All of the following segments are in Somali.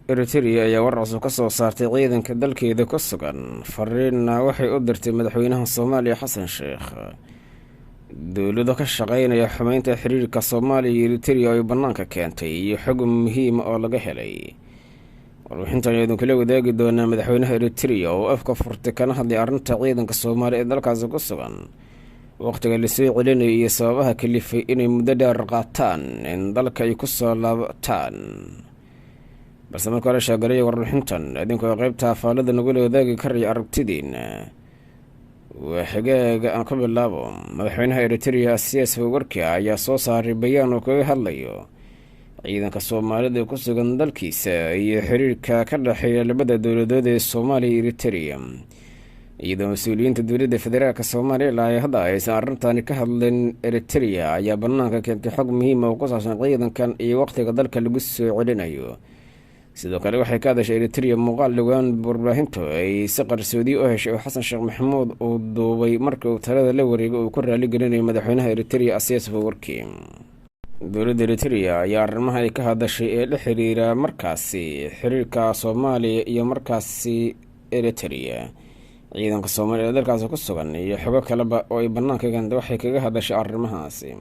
Eritrea ayaa war cusub ka soo saartay ciidanka dalkeeda ku sugan, fariinna waxay u dirtay madaxweynaha Soomaaliya Xasan Sheekh. Dowlado ka shaqeynaya xumeynta xiriirka Soomaaliya iyo Eritrea ay bannaanka keentay iyo xog muhiima oo laga helay. Warbixintan ayaa idinkula wadaagi doonaa madaxweynaha Eritrea oo afka furtay kana hadlay arrinta ciidanka Soomaaliya ee dalkaasi ku sugan, waqtiga lasoo celinayo iyo sababaha kalifay inay muddo dheer qaataan in dalka ay ku soo laabtaan. Balse marka hore sheegaraya warbixintan idinkoo qeybta afaalada nagula wadaagi karaya aragtidiina. Waa xigaaga, aan ku bilaabo. Madaxweynaha Eritrea Asias Fawarki ayaa soo saaray bayaan uu kaga hadlayo ciidanka Soomaalida ee ku sugan dalkiisa iyo xiriirka ka dhexeeya labada dowladood ee Soomaaliya iyo Eritrea, iyadoo mas-uuliyiinta dowladda federaalk Soomaaliya ilaa hadda aysan arrintani ka hadlin. Eritrea ayaa bannaanka keentay xog muhiima oo ku saabsan ciidankan iyo waqtiga dalka lagu soo celinayo. Sidoo kale waxay ka hadashay Eritrea muuqaal dhowaan warbaahintu ay si qarsoodiye u heshay oo Xasan Sheekh Maxamuud uu duubay markii uu talada la wareegay uu ku raaligelinayo madaxweynaha Eritrea Asias Fawarki. Dowladda Eritrea ayaa arrimaha ay ka hadashay ee la xiriira markaasi xiriirka Soomaaliya iyo markaasi Eritrea, ciidanka Soomaaliya ee dalkaasi ku sugan iyo xogo kaleba oo ay bannaanka keentay, waxay kaga hadashay arrimahaasi.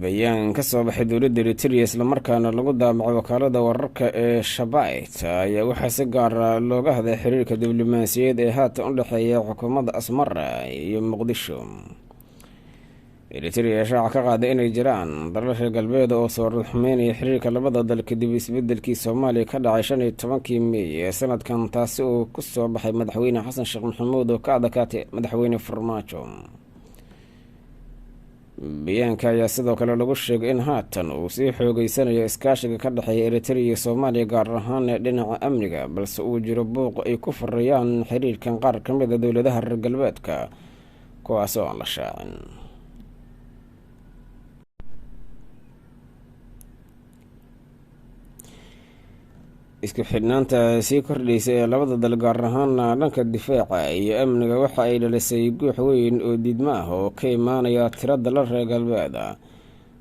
Bayaan ka soo baxay dowladda Eritrea islamarkaana lagu daabacay wakaalada wararka ee Shabait ayaa waxaa si gaara looga hadlay xiriirka diblomaasiyadeed ee haatan u dhexeeya xukuumadda Asmara iyo Muqdisho. Eritrea ayaa shaaca ka qaaday inay jiraan dalal reer galbeed oo soo xumeynaya xiriirka labada dal kadib isbedelkii Soomaaliya ka dhacay 15-kii Meey ee sanadkan, taasi uu ku soo baxay madaxweyne Xasan Sheekh Maxamuud oo ka adakaatay madaxweyne Farmaajo. Bayaanka ayaa sidoo kale lagu sheegay in haatan uu sii xoogeysanayo iskaashiga ka dhexeeya Eritrea iyo Soomaaliya, gaar ahaan dhinaca amniga, balse uu jiro buuq ay ku furayaan xiriirkan qaar ka mid a dowladaha reer galbeedka, kuwaas oo aan la shaacin. Isku xidhnaanta sii kordhaysa ee labada dal, gaar ahaana dhanka difaaca iyo amniga, waxa ay dhalisay guux weyn oo diidmo ah oo ka imaanaya tiro dalal reer galbeed ah,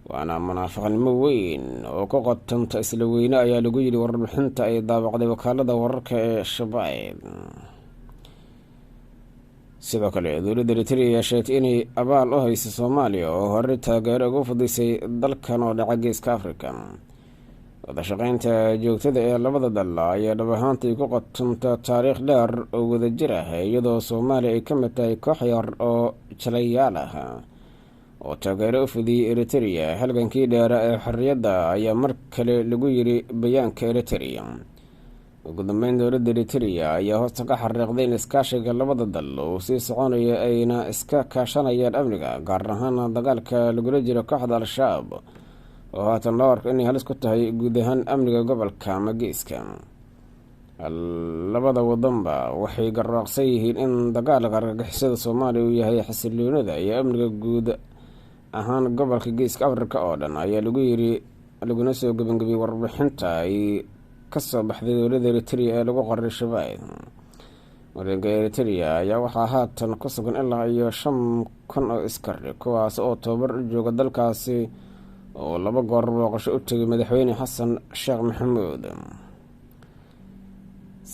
waana munaafaqnimo weyn oo ku qotanta isla weyne, ayaa lagu yidhi warbixinta ay daabacday wakaalada wararka ee Shabaid. Sidoo kale dowladda Eritrea ayaa sheegtay inay abaal u hayso Soomaaliya oo horey taageero ugu fudisay dalkan oo dhaca Geeska Africa. Wadashaqeynta joogtada ee labada dal ayaa dhab ahaantii ku qotonta taariikh dheer oo wadajir ah, iyadoo Soomaaliya ay ka mid tahay koox yar oo jalayaal ah oo taageero u fidiyey Eritrea halgankii dheera ee xorriyadda, ayaa mar kale lagu yiri bayaanka Eritrea. Ugu dambeyn, dowladda Eritrea ayaa hoosta ka xariiqday in iskaashiga labada dal uu sii soconayo, ayna iska kaashanayaan amniga, gaar ahaan dagaalka lagula jiro kooxda Al-Shabaab oo haatan loo arko inay halis ku tahay guud ahaan amniga gobolka ama Geeska. Labada wadanba waxay garwaaqsan yihiin in dagaalka argagixisada Soomaaliya uu yahay xasiloonida iyo amniga guud ahaan gobolka Geeska Afrika oo dhan, ayaa lagu yiri laguna soo gebangabiyey warbixinta ay kasoo baxday dowladda Eritrea ee lagu qoray Shabaid. Wadanka Eritrea ayaa waxaa haatan ku sugan ilaa iyo 5000 oo iskari, kuwaas oo tababar u jooga dalkaasi oo laba goor booqasho u tegay madaxweyne Xasan Sheekh Maxamuud.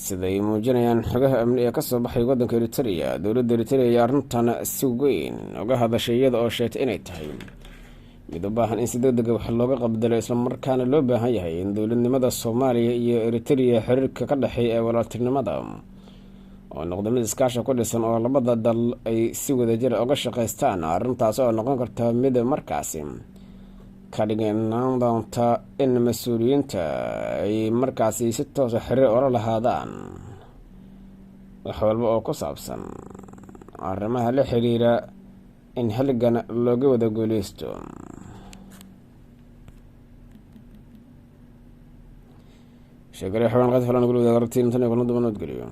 Siday muujinayaan xogaha amni ee kasoo baxay wadanka Eritrea, dowladda Eritrea ayaa arrintan si weyn uga hadashay, iyada oo sheegtay inay tahay mid u baahan in si deg dega wax looga qabdalo, islamarkaana loo baahan yahay in dowladnimada Soomaaliya iyo Eritrea xiriirka ka dhexeeya ee walaaltinimada oo noqda mid iskaasha ku dhisan oo labada dal ay si wadajira uga shaqaystaan, arrintaas oo noqon karta mid markaasi ka dhignaan doonta in mas-uuliyiinta ay markaasi si toosa xiriir ula lahaadaan wax walba oo ku saabsan arrimaha la xiriira in xilligan looga wada guuleysto. Sheekare xawaan qad falan gulu wadaag aragtiin tan iyo kulma duban, nabadgeliyo.